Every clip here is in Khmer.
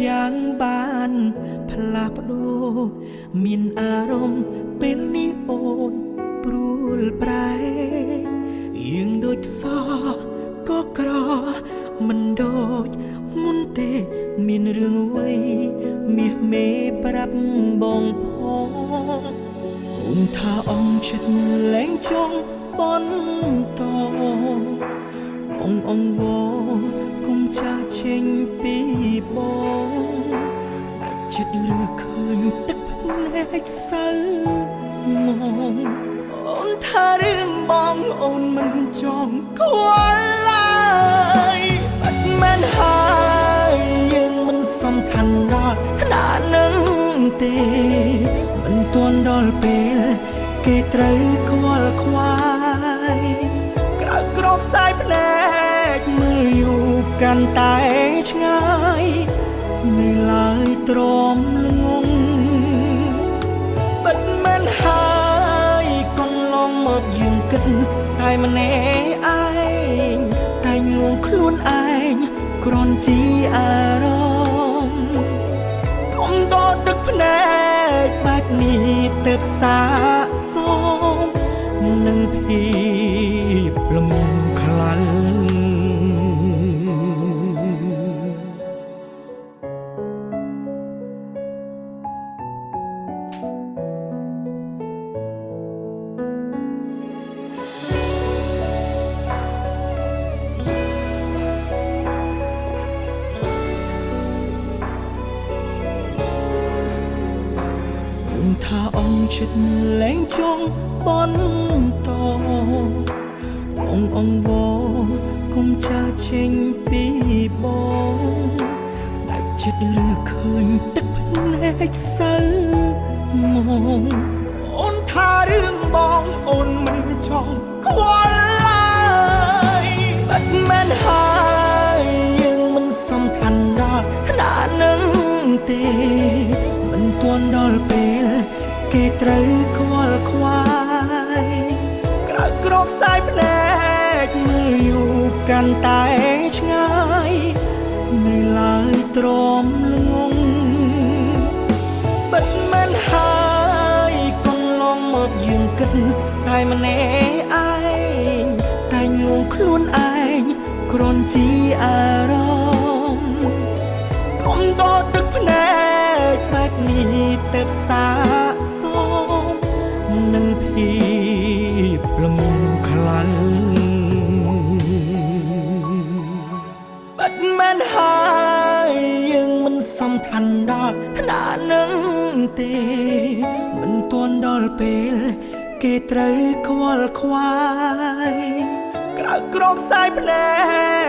យ៉ាងបានផ្លាស់ប្ដូរមានអារម្មណ៍ពេលនេះអូនព្រួលប្រែយើងដូចសក៏ក្រមិនដូចមុនទេមានរឿងអ្វីមាសមេប្រាប់បងផងអូនថាអងចិត្តលែងចង់បន្តអងអងវគុំចាចេញពីបងដាច់ចិត្តឬឃើញទឹកភ្នែកសៅមងអូនថារឿងបងអូនមិនចង់ខ្វល់ឡើយបាត់មែនហើយយើងមិនសំខាន់ដល់ຂະនឹងទេមិនទាន់ដល់ពេលគេត្រូវខ្វល់ខ្វាយក្រៅក្របខ្សែភ្នែកមើលយូរកាន់តែឆ្ងាយនៅឡើយទ្រាំល្ងងបិទមិនហើយកន្លងមកយើងគិតតែម្នាក់ឯងតែងលួងខ្លួនឯងគ្រាន់ជាអារម្មណ៍កុំដកទឹកភ្នែកបែបនេះទៅសាកសមនឹងភាពល្ងងខ្លៅថាអងចិត្តលែងចង់បន្តអងអងវគុំចាចេញពីបងដាច់ចិត្តឬឃើញទឹកភ្នែកសៅមងអូនថារឿងបងអូនមិនចង់ខ្វល់ឡើយបាត់មែនហើយយើងមិនសំខាន់ដល់ຂະនឹងទេមិនទាន់ដល់ពេលគេត្រូវខ្វល់ខ្វាយក្រៅក្របខ្សែភ្នែកមើលយូរកាន់តែឆ្ងាយនៅឡើយទ្រាំល្ងងបិទមិនហើយកន្លងមកយើងគិតតែម្នាក់ឯងតែងលួងខ្លួនឯងគ្រាន់ជាអារម្មណ៍កុំដកទឹកភ្នែកបែបនេះទៅសាកសមនឹងភាពល្ងងខ្លៅបាត់មែនហើយយើងមិនសំខាន់ដល់ຂະនឹងទេមិនទាន់ដល់ពេលគេត្រូវខ្វល់ខ្វាយក្រៅក្របខ្សែភ្នែ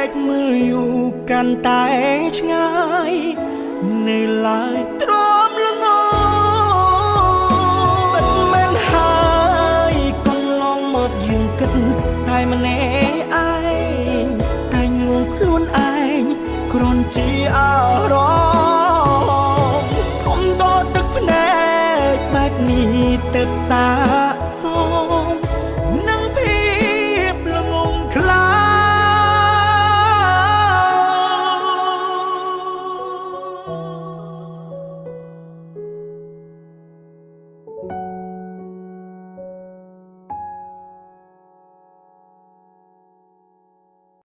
កមើលយូរកាន់តែឆ្ងាយនៅឡើយទ្រាំល្ងងមិនមែនហើយកន្លងមកយើងគិតតែម្នាក់ឯងតែងលួងខ្លួន